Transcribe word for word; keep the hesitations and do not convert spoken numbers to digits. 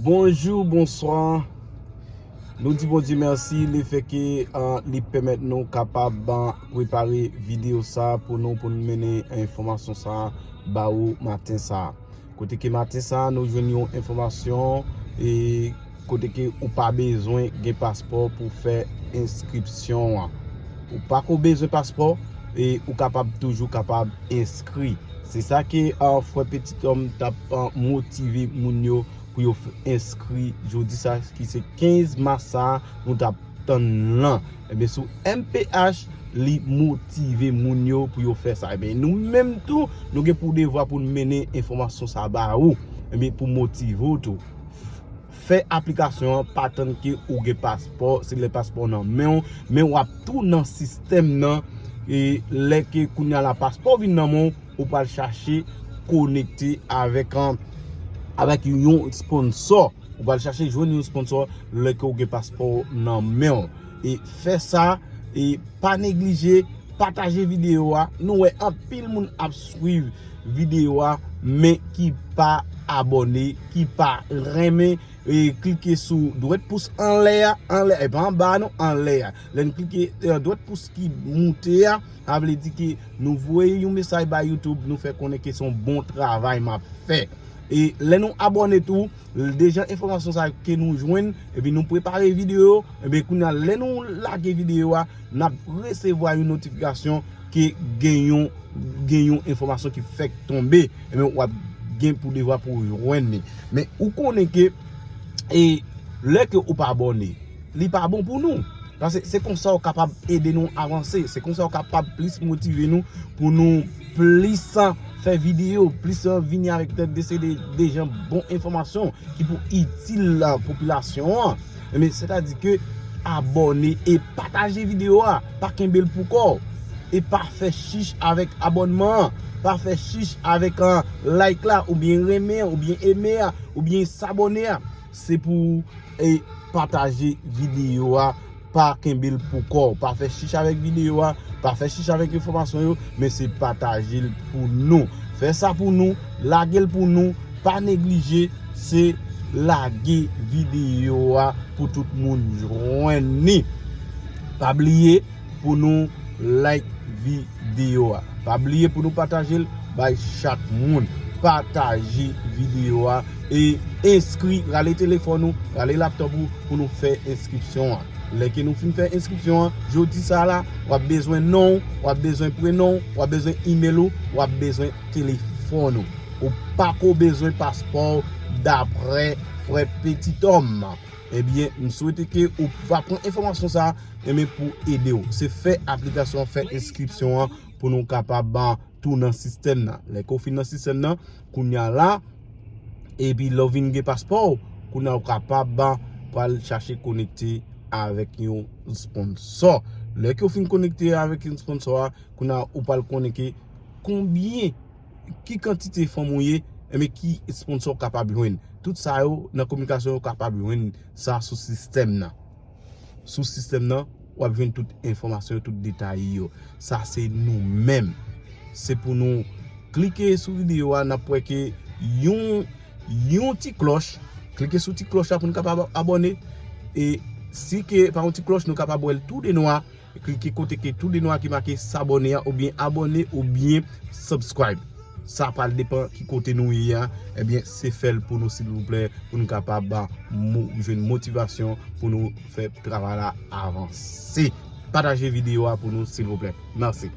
Bonjou, bonswa. Nou di Bondye mèsi lefètke, ah, li pèmèt nou kapab, ah, prepare videyo sa pou nou, pou nou mennen enfòmasyon sa ba ou maten sa. Kote ke maten sa, nou jwenn yon enfòmasyon, e kote ke ou pa bezwen gen paspò pou fè enskripsyon an. Ou pa ko bezwen paspò, e ou kapab toujou kapab enskri. Se sa ke, ah, frè Petit Homme t ap, ah, motive moun yo pou yo f-, enskri jodi sa, ki se kenz mas sa, nou t ap tann lan. Ebyen, sou M P H, li motive moun yo pou yo fè sa. Ebyen, nou menm tou, nou gen pou devwa pou n mennen enfòmasyon sa ba ou. Ebyen, pou motive w tou. Fè aplikasyon an, pa tann ke ou gen paspò, se lè paspò nan men w, men w ap tou nan sistèm nan, e lè ke kounye a la paspò vin nan men w, ou pral chache konekte avèk, an, avèk yon sponsò. Ou pral chache jwenn yon sponsò lè ke w gen paspò nan men w. E fè sa, e pa neglije, pataje videyo a. Nou wè anpil moun ap swiv videyo a, men ki pa abòne, ki pa renmen, e klike sou dwèt pous anlè a, anlè, e pa anba a non, anlè a. Lè n klike, e, dwèt pous ki moute a, sa vle di ke nou voye yon mesaj ba YouTube, nou fè konnen ke se yon bon travay m ap fè. E lè nou abòne tou, deja enfòmasyon sa ke nou jwenn, epi nou prepare videyo, ebyen kounye a, lè nou lage videyo a, n ap resevwa yon notifikasyon ke gen yon, gen yon enfòmasyon ki fèk tonbe, ebyen w ap gen pou devwa pou w jwenn li. Men ou konnen ke, e, lè ke ou pa abòne, li pa bon pou nou. Paske se konsa w kapab ede nou avanse. Se konsa w kapab plis motive nou pou nou plis, ah, fè videyo, plis, ah, vini avèk tèt de se de, de jan bon enfòmasyon ki pou itil, ah, popilasyon an. Ebyen, sètadi ke abòne e pataje videyo a. Pa kenbe l pou kò w. E pa fè chich avèk abònman an. Pa fè chich avèk, ah, like la, oubyen renmen an, oubyen eme a, oubyen sabòne a. Se pou, e, pataje videyo a. Pa kenbe l pou kò w. Pa fè chich avèk videyo a. Pa fè chich avèk enfòmasyon yo. Men se pataje l pou nou. Fè sa pou nou. Lage l pou nou. Pa neglije. Se lage videyo a pou tout moun jwenn li. Pa bliye pou nou like videyo a. Pa bliye pou nou pataje l bay chak moun. Pataje videyo a e enskri, rale telefòn ou, rale laptòp ou pou nou fè enskripsyon an. Lè ke nou fin fè enskripsyon an, jodi sa la, w ap bezwen non w, w ap bezwen prenon w, w ap bezwen imèl ou, w ap bezwen telefòn ou. Ou pa ko bezwen paspò w, daprè frè Petit Homme. Ebyen, m swete ke ou va pran enfòmasyon sa, ebyen, pou ede w. Se fè aplikasyon an, fè enskripsyon an pou nou kapab, ah, tou nan sistèm nan. Lè ke w fin nan sistèm nan, kounye a la, epi lè w vin gen paspò w, kounye a w kapab, ah, pral chache konekte avèk yon sponsò. Lè ke w fin konekte avèk yon sponsò a, kounye a ou pral konnen ke konbyen, ki kantite fanm ou ye, enben ki sponsò w kapab jwenn. Tout sa yo, nan kominikasyon yo kapab jwenn sa sou sistèm nan. Sou sistèm nan, w ap jwenn tout enfòmasyon yo, tout detay yo. Sa se nou menm. Se pou nou klike sou videyo a, n ap wè ke yon, yon ti klòch. Klike sou ti klòch la pou nou kapab abòne. E si ke pa yon ti klòch, nou kapab wè l tou de nwa. Klike kote ke tou de nwa ki make sabòne a, oubyen abòne, oubyen subscribe. Sa pral depann ki kote nou ye a. Ebyen, se fè l pou nou, silvouplè, pou nou kapab, ah, mo-, jwenn motivasyon pou nou fè travay la avanse. Pataje videyo a pou nou, silvouplè. Mèsi.